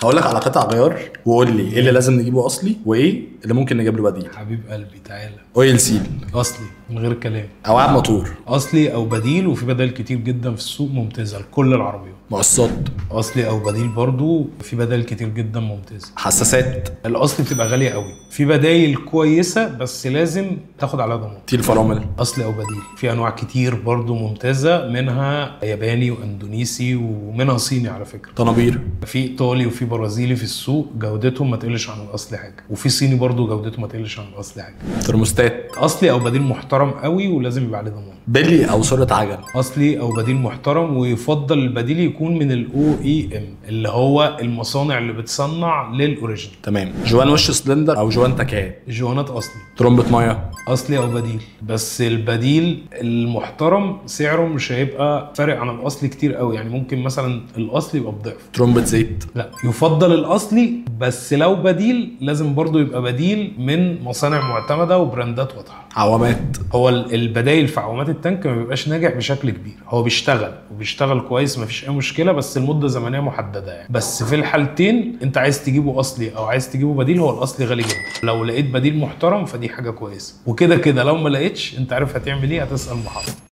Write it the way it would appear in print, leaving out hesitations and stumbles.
هقول لك على قطع غيار وقول لي ايه اللي لازم نجيبه اصلي وايه اللي ممكن نجيب له بديل. حبيب قلبي تعالى. oil seal اصلي من غير كلام. قواعد موتور اصلي او بديل، وفي بدائل كتير جدا في السوق ممتازة لكل العربيات. مقصات اصلي او بديل برضو في بدائل كتير جدا ممتازة. حساسات الاصلي بتبقى غالية قوي، في بدايل كويسة بس لازم تاخد عليها ضمان. تيل فرامل اصلي او بديل، في انواع كتير برضو ممتازة، منها ياباني واندونيسي ومنها صيني على فكرة. طنابير في ايطالي وفي برازيلي في السوق جودتهم ما تقلش عن الاصلي حاجة، وفي صيني برضو جودته ما تقلش عن الاصلي حاجة. ترموستات اصلي او بديل محترم قوي ولازم يبقى عليه ضمان. بلي او سرعة عجل اصلي او بديل محترم، ويفضل البديل يكون من ال OEM اللي هو المصانع اللي بتصنع لل original. تمام. جوان وش سلندر او جوان تكات؟ جوانات اصلي. ترمبه مية اصلي او بديل، بس البديل المحترم سعره مش هيبقى فارق عن الاصلي كتير قوي، يعني ممكن مثلا الاصلي يبقى بضعف. ترمبه زيت لا، يفضل الاصلي، بس لو بديل لازم برضو يبقى بديل من مصانع معتمدة وبراندات واضحة. عوامات هو البدايل في عوامات التانك ما بيبقاش ناجح بشكل كبير، هو بيشتغل وبيشتغل كويس مفيش اي مشكلة، بس المدة زمنية محددة يعني. بس في الحالتين انت عايز تجيبه اصلي او عايز تجيبه بديل، هو الاصلي غالي جدا، لو لقيت بديل محترم فدي حاجة كويسة، وكده كده لو ما لقيتش انت عارف هتعمل ايه، هتسال محافظ.